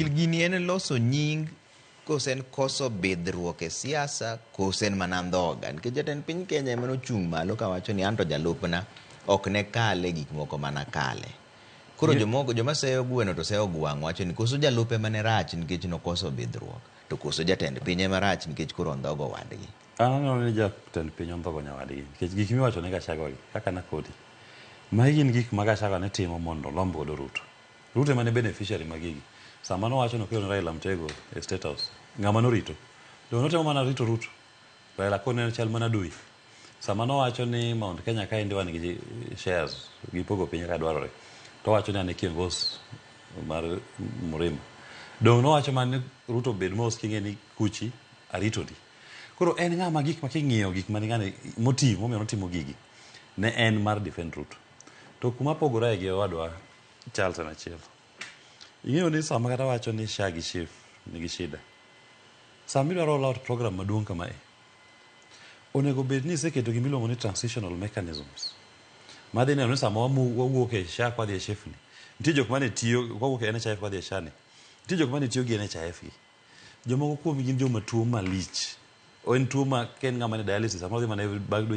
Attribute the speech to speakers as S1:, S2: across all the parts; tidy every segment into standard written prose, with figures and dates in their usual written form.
S1: Gini en loso nying kose en koso bidhruok e siasa kose en mana ndhoga nikech jatend piny Kenya ema nochung' malo kawacho ni anto jalupna ok ne kale gik moko mana kale. Koro jomoko joma seyo gweno to seyo gwang' wacho ni koso jalup ema ne rach nikech nokoso bidhruok to koso jatend piny ema rach nikech koro ondhogo wadgi.
S2: An aneno ni jatend piny ondhogo nyawadgi nikech gik miwacho ne Gachagua gi kaka nakodi magi gin gik ma Gachagua ne timo mondo olomb godo Ruto. Ruto ema ne beneficiary mag gigi. Sama nowacho nokelo ne Raila Mtego e State House, ng'ama norito? Donge notemo mana rito Ruto? Raila koro ne chal mana adui. Sama nowacho ni Mount Kenya kaendi wan gi shares gipogo piny kaka dwarore, to owacho ni an e kiongozi mar Mrima. Donge nowacho mana ni Ruto bed mos king'e ni kuchi aritoni. Koro en ng'ama gik ma king'iyo gik mane ng'ani motive momiyo notimo gigi ne en mar defend Ruto. To kuma pogore gi owadwa Charles en achiel. Ing'eyo ni sama kata wacho ni SHA gi SHIF nigi shida. Sama idwa roll out program maduong' kamae, onego bed ni iseketo gima iluongo ni transitional mechanisms. Madhi neno ni sama wawuok e SHA kwadhi e SHIF ni, nitie jok mane tiyo, kwawuok e NHIF kwadhi e SHA ni, nitie jok mane tiyo gi NHIF gi. Jomoko kuomgi gin joma tuo malich. En tuo ma ka en ng'ama ni dialysis, samoro odhi mana bang'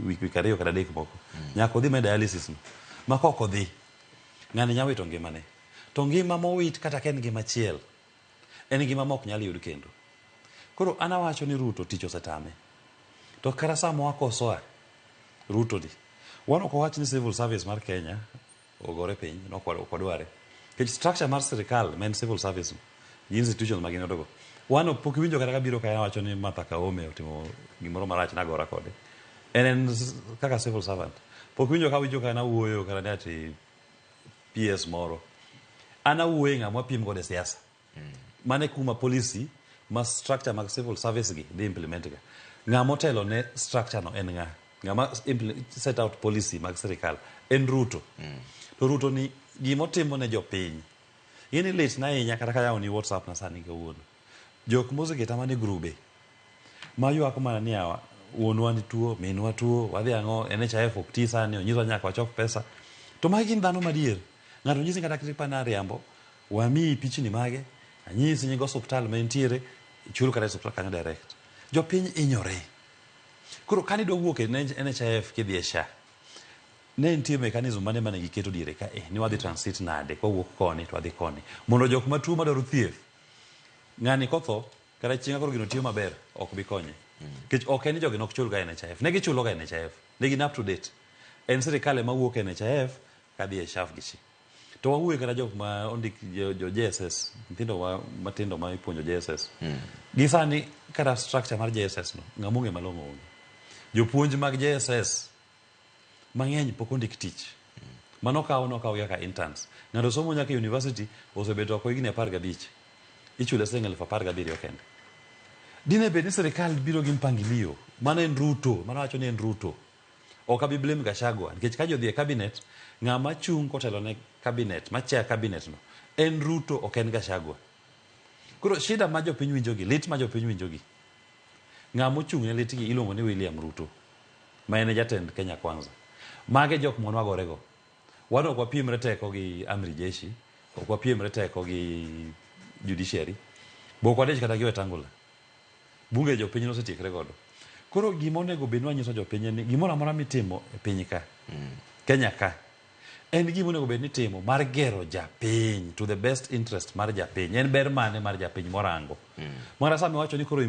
S2: wik 2 kata 3 moko. Nyaka odhi mana dialysis no. Ma kok odhi, ng'ani nyalo wito ngimane. To ngima mowit kata ka en ngima achiel, en ngima ma ok nyal yud kendo. Koro an awacho ni Ruto tich osetame. To kata sama wakosoa Ruto ni, wan ok wawach ni civil service mar Kenya ogore piny, no ok wadware. Nikech structure mar sirikal ma en civil service no, gi institutions ma gin godo go. Wan ok pok iwinjo kata kabiro ka wacho ni Martha Koome otimo gimoro marach nagora kode. En en kaka civil servant. Pok iwinjo ka winjo ka nawuoyo kata ni ati PS moro. An awuoyo e ng'ama wapiem godo e siasa. Mano e kuma policy ma structure mag civil service gi dhi implement ga. Ng'ama otelo ne structure no en ng'a? Ng'ama set out policy mag sirikal en Ruto. To Ruto ni gimotimo ne jopiny. Ing'e ni lit na ahinya kata kayawo ni WhatsApp na sani kawuono. Jok moseketa mana e grube ma ywak mana ni yawa wuonwa ni tuo, minwa tuo, wadhi ang'o, NHIF ok ti sani, onyiswa nyaka wachok pesa. To magi gin dhano madier. Ng'ato nyisi kata kata na riambo, wamiyi pichni mage, anyisi nying osuptal ma entiere, ichul kata e osuptal kanyo direct. Jopiny hinyore. Koro kane idwa wuok e NHIF kidhi e SHA, ne nitie mechanism mane mane giketo diere ka e ni wadhi transit nade kwawuok koni to wadhi koni mondo jok matuo madwaro thieth ng'ani kotho kata chieng' koro gino tiyo maber ok bi konye nikech ok en ni jogi nok chul ga NHIF ne gichulo ga NHIF ne gin up to date en sirikal ema wuok e NHIF kadhi e SHAF gi SHI to wawuoye kata jok ma ondik jo JSS nyithindo wa matindo ma ipuonjo JSS gi sani kata structure mar JSS no ng'ama ong'e malong'o onge jopuonj mag JSS mang'eny pok ondik tich mano kawo nokaw kaka interns ng'ato somo nyaka e university osebet oko higni 15 ichule siling 17,000 kende dine bed ni sirikal biro gi mpangilio mano en Ruto mano wacho ni en Ruto ok abi blame Gachagua nikech ka jodhi e cabinet ng'ama chung' kotelo ne cabinet ma chair cabinet no en Ruto ok en Gachagua koro shida ma jopiny winjogi lit ma jopiny winjogi ng'ama ochung' ne litgi iluongo ni William Ruto ma en e jatend Kenya Kwanza mage jok ma nwagorego wan ok wapiemre teko gi amri jeshi ok wapiemre teko gi judiciary bo ok wadich kata gi Wetangula bunge jopiny nosetiekre godo koro gima onego bed ni wanyiso jopiny en ni gimoro amora mitimo e piny ka Kenya ka en gima onego bed ni itimo mar gero japiny to the best interest mar japiny en ber mane mar japiny morango mara sama iwacho ni koro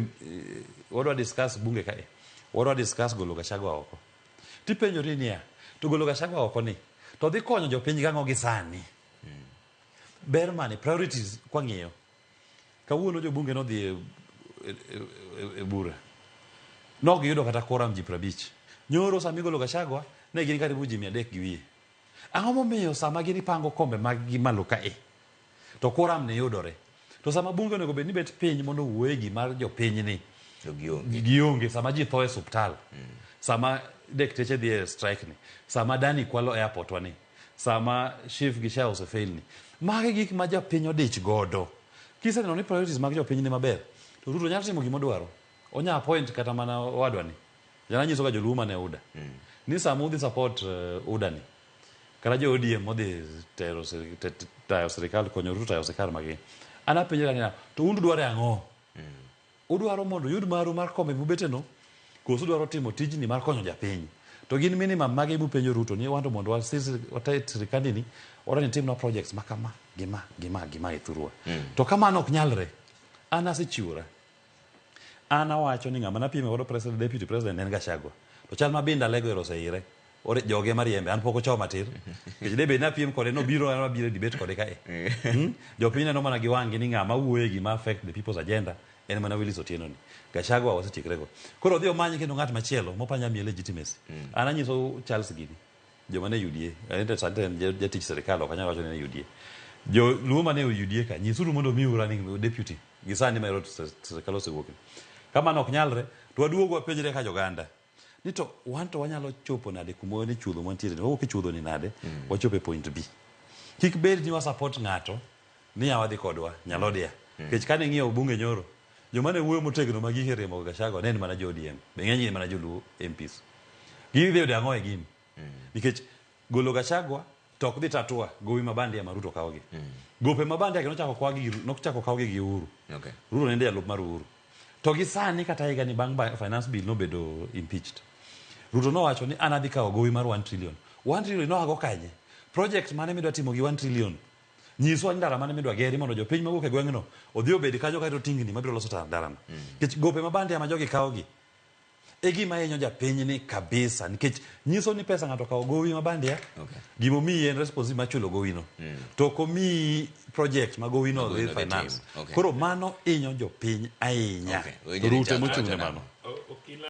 S2: wadwa discuss bunge kae wadwa discuss golo Gachagua oko tipenjori niya to golo Gachagua oko ni to dhi konyo jopiny gang'o gi sani ber mane priorities kwang'iyo kawuono jobunge nodhi e bura nok giyudo kata quorum ji 50 nyoro sama igolo Gachagua ne gin karibu ji 300 gi wiye ang'o momiyo sama gin ipango kombe mag gi malo kae to quorum ni yudore to sama bunge onego bed ni bet piny mondo owuoye gimar jopiny ni
S1: To gionge.
S2: Gionge sama ji tho e suptal sama dekteche dhi e strike ni sama Adani kwalo airport wa ni sama SHIF gi SHA osefail ni magi gik ma japiny odich godo kiseneno ni priorities mag jopiny ni maber to Ruto nyalo timo gima odwaro onya appoint kata mana owadwa ni jana nyiso ga joluo mane UDA ni sama udhi support UDA ni kata jo ODM modhi tero tayo sirikal konyo Ruto tayo sirikal magi. An apenjora niya, to un udwaro ang'o? Udwaro mondo uyud maru mar kombe mubeteno, koso udwaro timo tijni mar konyo japiny? To gin minimum mage mupenjo Ruto ni wanto mondo wata sirikandi ni, wadwa ni itimnwa projects ma kama, gi ma, gi ma, gi ma e thurwa. To ka mano ok nyalre, an asechiwora. An awacho ni ng'ama napieme godo president, deputy president en Gachagua. To chal ma binda lego ero oseire. Ore joge mariembe, an pok ochoma tir. Nikech debe napiem kode nobiro an abiro e debate kode kae. Jopiny neno mana gi wang'gi ni ng'ama wuoye gima affect the people's agenda en mana Willis Otieno ni. Gachagua wasetiekre go. Koro odhi omany kendo ng'at machielo mopanya miye legitimacy. An anyiso Charles gini. Joma ne UDA, en to sani to en jatich sirikal ok anyal wacho ni en e UDA. Jo Luo mane UDA ka nyisuru mondo omiu running deputy gi sani ma ero sirikal osewuok. Ka mano ok nyalre to waduog wapenjre ka joganda ni to wan to wanyalo chopo nade kuma ni chuodho mantiere ni wawuok e chuodho ni nade wachopo e point B. Kik bed ni wa support ng'ato ni yawa dhi kodwa nyalodia. Nikech kane ing'iyo bunge nyoro joma ne wuoyo motegno ma gike riembo Gachagua ne en mana jo ODM. Be ng'eny gi en mana joluo MPs. Gidhi yudo ang'o e gini? Nikech golo Gachagua to ok dhi tatua gowi ma bandia ma Ruto kawogi. Gope ma bandia gi nochako kawgi gi nochako kawgi gi Uhuru. Ruto ne en jalup mar Uhuru. To gi sani kata higa ni bang' finance bill nobedo impeached. Ruto nowacho ni an adhi kawo gowi mar 1 trillion. 1 trillion noago kanye? Project mane midwa timo gi 1 trillion? Nyiswa ni ndara mane midwa geri mondo jopiny mawuok e gweng'no odhi obed kanyo kaeto tingni mabiro loso ndarano. Nikech gope ma bandia ma jogi kawogi e gima hinyo japinyni kabisa nikech nyiso ni pesa ng'ato okawo gowi ma bandia gimomiyi en responsibility mar chulo gowino to ok omiyi project ma gowino dhi
S1: Gowino dhi
S2: finance
S1: timo.
S2: Koro mano hinyo jopiny ahinya.
S1: Okay.
S2: To
S1: Winjo ni
S2: Ruto
S1: Charles
S2: emochung' ne
S1: wacho
S2: mano.
S1: nang'o?